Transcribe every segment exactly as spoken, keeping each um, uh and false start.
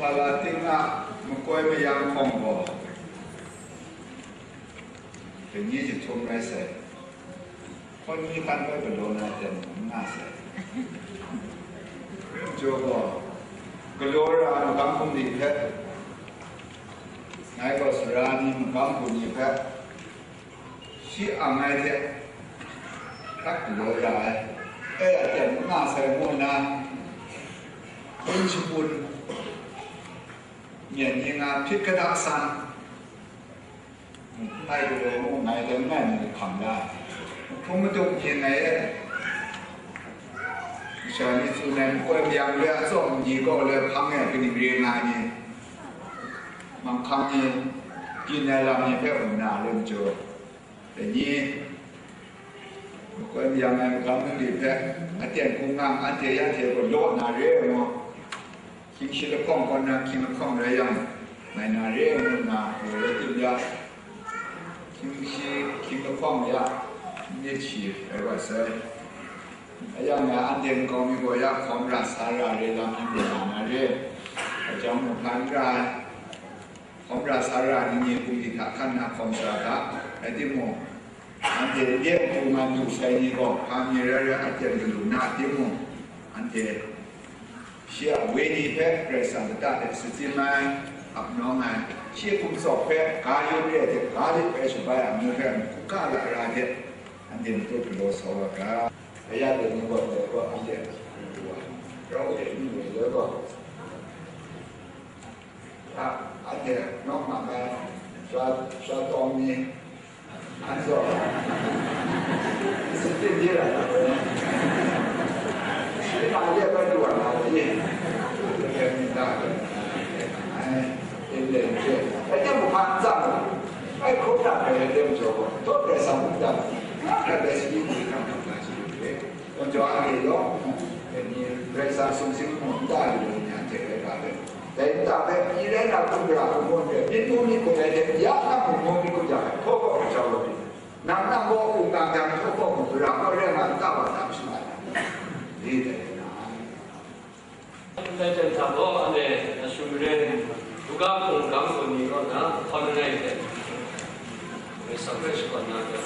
Lala ting a makoi mayang hkawng gaw, dai ni jahtum rai sai, hkawn ni hkan bai galaw na ten n nga sai. Rim jaw gaw, galaw ra ai magam bungli hpe, ngai gaw sara ni magam bungli hpe, shi ang ai hte, hkrak galaw ra ai, e, aten n nga sai ngu nna, hpun shapun myen ni nga hpit kata san, n mai galaw ngu ngai dan ngai mu hkam la, hpung matuk ni ngai e, masha ni tsun ai makoi mayang re a tsawm ni gaw le hpang e kaning re nga ai ni, manghkang ni, byin ai lam ni hpe hkrum na lung jaw, dai ni, makoi mayang ai magam bungli hpe, aten hkungga anhte ya hte gaw law na re ai ngu, hkying shi lahkawng kaw nna hkying lahkawng rai yang, mai na re ai ngu nna, galaw rai tim ya, hkying shi hkying lahkawng ya, myit shi rai wa sai. Ayan nga anhte nkau mi gaw ya hkawm ra sa ra re lam ni mu na na re, a jang mu hpan ra ai. Hkawm ra sa ra ni ni bungli hta hkan na hkawm sa ga, rai timung, anhte n de n hku man lu sai ni gaw, hpa mi rai rai a ten galu na timung, anhte shi a wenyi hpe Karai Kasang lata hte sutsin mai, ap nawng ai, shi a hkum tsawp hpe ga yawm re ai hte ga lit bai shabai ai amu hpe hkungga lara hte, anhte matut galaw sa wa ga. Aya de ni gaw, dai gaw, anhte rau de ni gaw, dai gaw. A, anhte nawng mak ai, sha, sha tawng ni, an zaw, disiplin ni rai na, ni na ye bai du wa na ni, ni da, ai, e le je, ai de mu hpan zang, ai hkrup na bai de mu jaw, to bai sam mu da, na bai si ni ni kam kam na si ni. Gaw jaw a re law, dai ni Karai Kasang sumsing mung nta lu ai ni anhte rai nga ai. Dai nta hpe pyi rai na hkrum gara hkrum hkrum hte, myit mu myit hkrum ai hte, ya hkang mung mu myit hkrum jang ai, hkaw hkaw ai jau lu ai. Nang nang gaw mungkan jang hkaw hkaw mung gara hkaw rai nga nta wa tam sha ai. Ni dai na ai. Ndai hten hta gaw, anhte Nashu maren, buga hpung gang tsun ni kaw na, hkawn langai hte, Karai Kasang hpe shakawn na hte,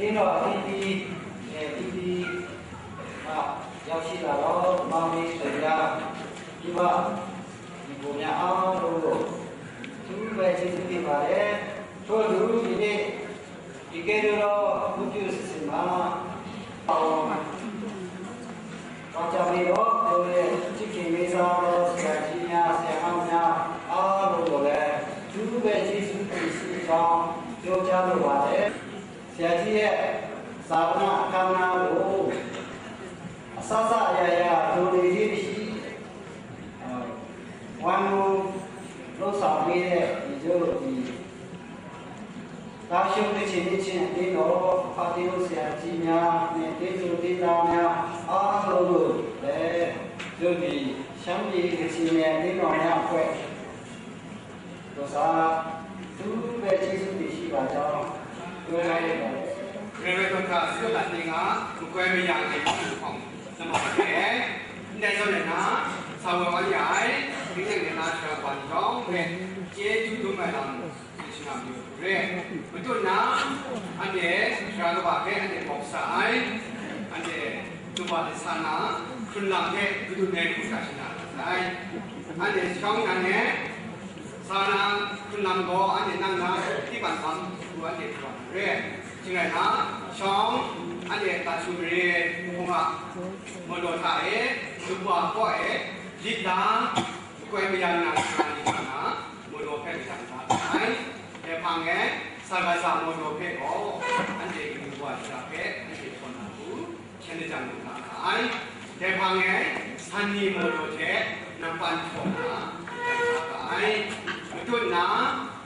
တင်းတော်အသီးသီးနဲ့ အသီးသီးမှ ရောက်ရှိလာတော့ မင်္ဂလာရှိရာ မိဘ ညီကိုများအားလုံးကို အထူးပဲကျေးဇူးတင်ပါတယ်။ ထို့အတူ ယနေ့ ဒီကဲ့သို့သော ဝတ်ပြုအစီအစဉ်မှာ ပါဝင် ပါဝင်ပြီးတော့ ကိုယ်ရဲ့ချစ်ခင်လေးစားသော ဆရာကြီးများ ဆရာမများ အားလုံးကိုလည်း အထူးပဲကျေးဇူးတင်ရှိကြောင်း ပြောကြားလိုပါတယ်။ ဆရာကြီးရဲ့ စာဝနာအခမ်းအနားကို အစစအရာရာ လိုလေခြင်းမရှိ ဝိုင်းဝန်းလုပ်ဆောင်ပေးတဲ့ ဒီကျို့ဒီ တာရှုံးကချင်နှစ်ချင်းအသင်းတော် ဖာသင်းဆရာကြီးများနဲ့ တင်းသူတင်းသားများ အားလုံးကိုလည်း ကျို့ဒီ ရှမ်းပြည်ကချင်နယ်အသင်းတော်များအဖွဲ့ ကိုယ်စား သူပဲကျေးဇူးတင်ရှိပါကြောင်း ပြောကြားလိုပါတယ်။ ရဝဲကထစုလတ်တင်က မကွဲမရာနိုင်ဘူးပေါ့။ နမပဲ နဲ့ဆိုရင်နာ စာဝဲဝါရအိုင် ဒီနေ့ကနားချောင်းပါကြောင်းပဲ ကျေးဇူးတင်မယ်လို့ သိချင်တာမျိုးရဲ။ မတို့နာ အန်တဲ့ ရာကဘာပဲ အန်တဲ့ ပေါ့စာအိုင် အန်တဲ့ သူပါတဲ့ဆန္ဒ ခုနလမ်းတဲ့ ဘုသူနဲ့ ခုစားချင်တာဆိုင် အန်တဲ့ ရှောင်းနာနဲ့ ဆန္ဒ ခုနလမ်းကို အန်တဲ့ နန်းနာ တိပန်ပန် သူအန်တဲ့ ပြောရဲ။ ကျင်ရနာ ရှောင်း အန်တဲ့ တာသူရဲ ဘုံက မော်တော်ထားရဲ့ သူပါပေါ့ရဲ့ ရစ်တာ ကွဲမရနာ ဆန္ဒ မော်တော်ဖက်တံတားတိုင်း ဖဲဖာငယ် စကားစာမော်တော်ဖက်ကို အန်တဲ့ ယူဝါဒဖက် အန်တဲ့ ခေါ်နာဘူး ချန်တံတားဘူးခါအိုင် ဖဲဖာငယ် စံနီမော်တော်ထဲ နံပါတ်ခေါ်နာ တံတားအိုင် မတွတ်နာ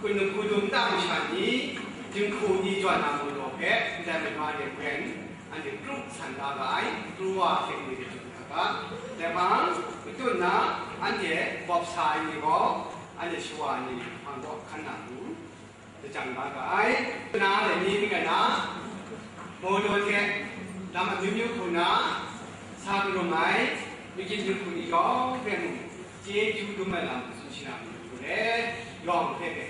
ကုနကူဒုံတမရှာနီ ဒင်ခုနီကြွနာမော်တော်ဖက် တံတားမွေးတဲ့ ကွဲ အန်တဲ့ ကရုဆန္ဒကအိုင် ကရူဝါဖက်နေတဲ့ တံတားက ဖဲဖာ မတွတ်နာ အန်တဲ့ ဘော့ဖ်စာအိုင်ကို အန်တဲ့ ရှဝါနီ ဖန်တော့ ခဏဘူး တကြံပါကအိုင် နားလည်းမြင်ကနာ မော်တော်တဲ့ လမ်းအမျိုးမျိုးခုန စာကရုံးမိုင် မြစ်ကြီးတစ်ခုဒီတော့ ဖဲမှု ကျေးဇူးတင်မဲ့လာမှု ဆူရှင်လာမှုကိုလည်း ရောင်ဖဲ့ပဲ